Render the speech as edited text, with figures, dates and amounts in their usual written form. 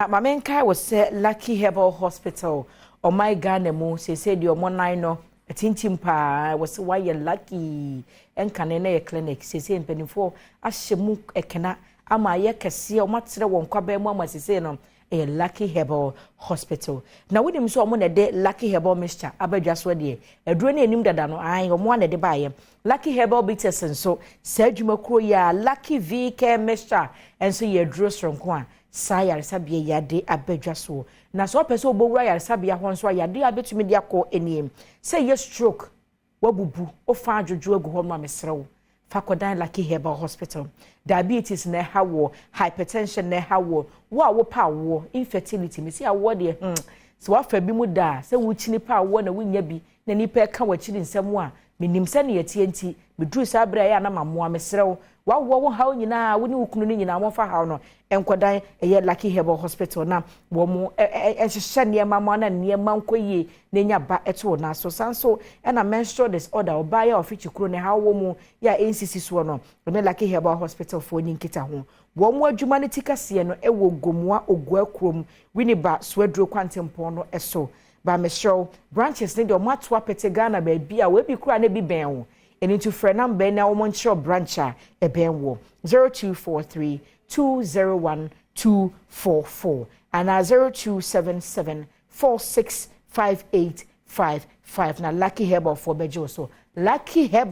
Ma menkae wɔ sɛ Lucky Herbal Hospital, ɔman Ghana mu seesei deɛ ɔmo nan no atintim paa wɔ sɛ wayɛ lucky. Ɛnkane na yɛ clinic, seesei mpanimfoɔ ahyɛ mu ɛkena ama ayɛ kɛseɛ. Ɔmo atrɛ wɔn kwaban mu ama seesei no ɛyɛ Lucky Herbal Hospital. Na wonim sɛ ɔmo na ɛde Lucky Herbal Mixture abadwa soɔ deɛ, aduro no anim dada no ayi, ɔmo ana ɛde baayɛ. Lucky Herbal Bitters nso saa adwumakuo yi a, Lucky V Care Mixture nso yɛ aduro soronko a saa yaresabea yi ade abadwa soɔ. Na sɛ ɔpɛ sɛ ɔbɛwura yaresabea hɔ nso a, yadeɛ a bɛtumi de akɔ anim sɛ yɛ stroke, wabubu, wofa adwodwo agu hɔ no a, mesrɛ wo, fa kɔdan Lucky Herbal Hospital. Diabetes na ɛha wɔ, hypertension na ɛha wɔ, wo a wopɛ awoɔ, infertility, mesi awoɔ deɛ, sɛ wafa bi mu da a sɛ wokyini pa awoɔ na wonya bi na nipa ɛka w'akyiri nsɛm a menim sɛ ne yɛtie, nti meduru saa berɛ a ɛyɛ anam amoa. Mesrɛ wo, wawoɔ wo haw nyinaa, wo ne wo kunu no nyinaa, wɔmfa haw no nkɔdan ɛyɛ Lucky Herbal Hospital na wɔn ɛhyehyɛ nneɛma mu na nneɛma nkɔ yie na enya ba ɛto wɔn aso. San so ɛna menstrual disorder, ɔbaa yɛ a ɔfikyi kuro ne haw wɔ mu yɛ a ɛnsisi soɔ no, ɔne Lucky Herbal Hospital foɔ ne nkita ho. Wɔn mu adwuma no ti kɛseɛ no ɛwɔ Gomua Ogua kurom, Winneba Suaduro kwantempɔn no ɛso. Baamesrɛw, branches ne deɛ, wɔn ato apɛtɛ Ghana baabi a wɔebi kura na ebi bɛn wo. Ɛno nti frɛ number na wɔn nkyerɛw branch a ɛbɛn wɔ: 0243 201 244 anaa 0277 465855. Na Lucky Herbal foɔ bɛgye wo so. Lucky Herbal.